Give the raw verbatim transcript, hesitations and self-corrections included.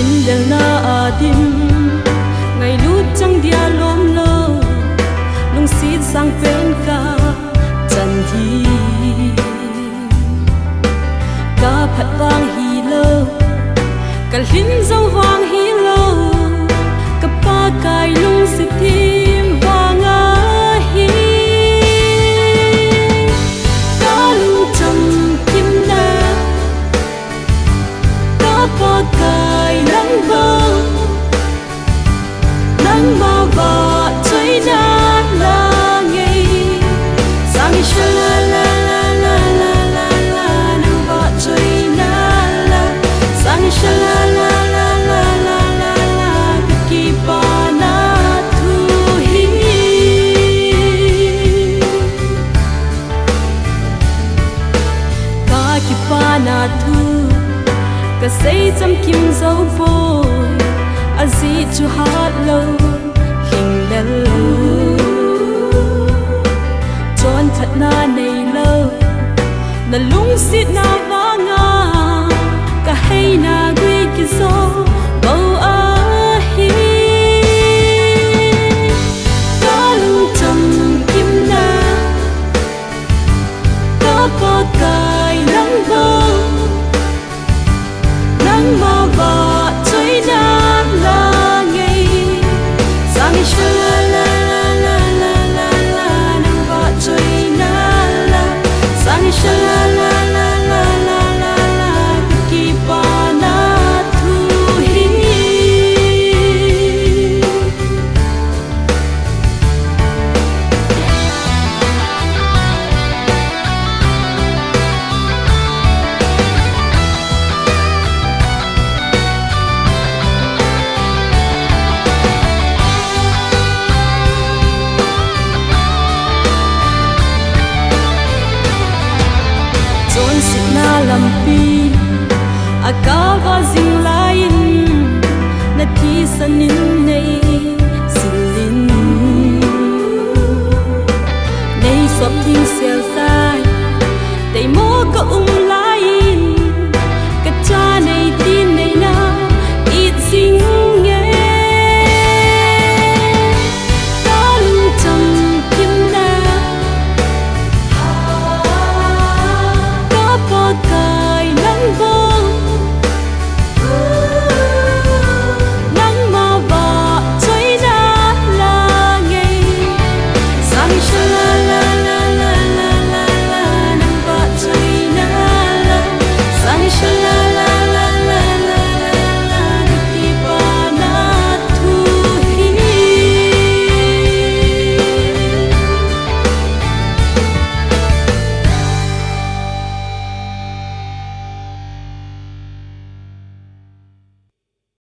Lelna a dim, ngailut chang dia lom lo, lungsit sang pen ka chan hi. Ka phat vang hi lo, ka lhin zo vang hi lo, ka Pakai lungset thim vang ahi. Ka lungcham kimna, ka Pakai nang bou, nangma vahchoina la ngei. Sang sha la la la la la la la, nang vahchoina la. Sang sha la la la la la la la, ka kipana thu hi. Ka kipana thu ka sei chamkim zo poi, ajeh chu hat lo, lhinglel lo. Chonthatna nei lo, na lungsetna